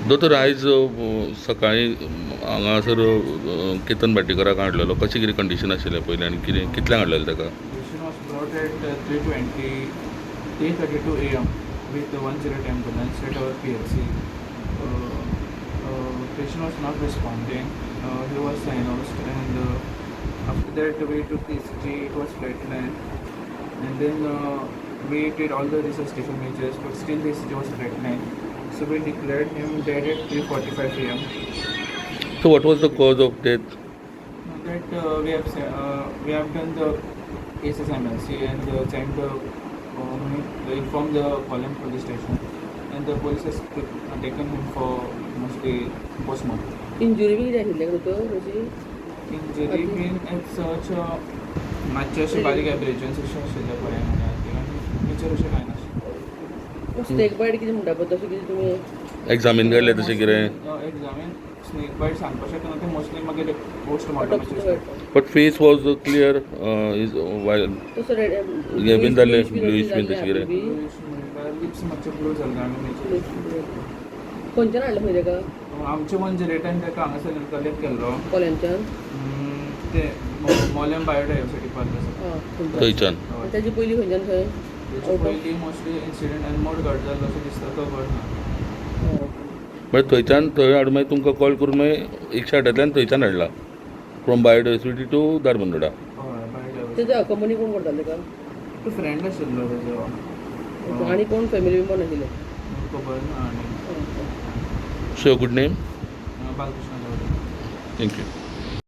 दोतोर, आयज सकाळीं हांगासर केतन भाटीकराक हाडलेलो. कशें कितें कंडिशन आशिल्लें पयलीं आनी कितें कितल्यांक हाडलेलें ताका? Patient was brought at 3:20, 3:32 a.m. with the 108 ambulance at our PHC. Patient was not responding. He was cyanosed, and after that we took the ECG. It was flatline, and then we did all the resuscitation measures, but still the ECG was flatline. So we declared him dead at 3:45 a.m. So what was the cause of death? That we have done the SSMLC and sent the informed the Collem police station, and the police has taken him for mostly postmortem. Injury बी कितें आशिल्लें दोतोर अशी? Injury been as such, मातशे अशे बारीक एब्रेजन्स अशें आशिल्ले पळय म्हळ्यार, आनी मेजर अशें कांय नाशिल्लें. स्नेक बायट कितें म्हणटा पळय, तशें कितें तुमी एग्जामीन केल्लें तशें कितें? एग्जामीन स्नेक बायट सांगपाक शकना तें, मोस्टली मागीर पोस्टमॉर्टमाचेर. But face was clear is while तसो रेड हे बीन जाल्लें, bluish बीन तशें कितें? म्हणल्यार लिप्स मातशे ब्लू जाल्ले आनी मेजर. खंयच्यान हाडलें खंय ताका? आमचे 108न ताका हांगासर कलेक्ट केल्लो. कोल्यांच्यान? ते मोलेम बायोडायवर्सिटी पार्क आसा. आं. थंयच्यान. हय. ताजे पयलीं खंयच्यान थंय? तेचे पयलीं मोस्टली इन्सिडंट अनमोड घट जाल्लो असो दिसता, तो घट ना. मागीर थंयच्यान थंय हाडून मागीर तुमकां कॉल करून मागीर 108तल्यान थंयच्यान हाडला, फ्रॉम बायोडायवर्सिटी टू धारबांदोडा? हय, बायोडायवर्सिटी. तेजे अकंपनी कोण करताले ताका? तो फ्रेंड आशिल्लो तेजो. आनी कोण फॅमिली मेंबर नाशिल्ले? खबर ना आनी. सो गुड नेम? बालकृष्ण गावडे. Thank you.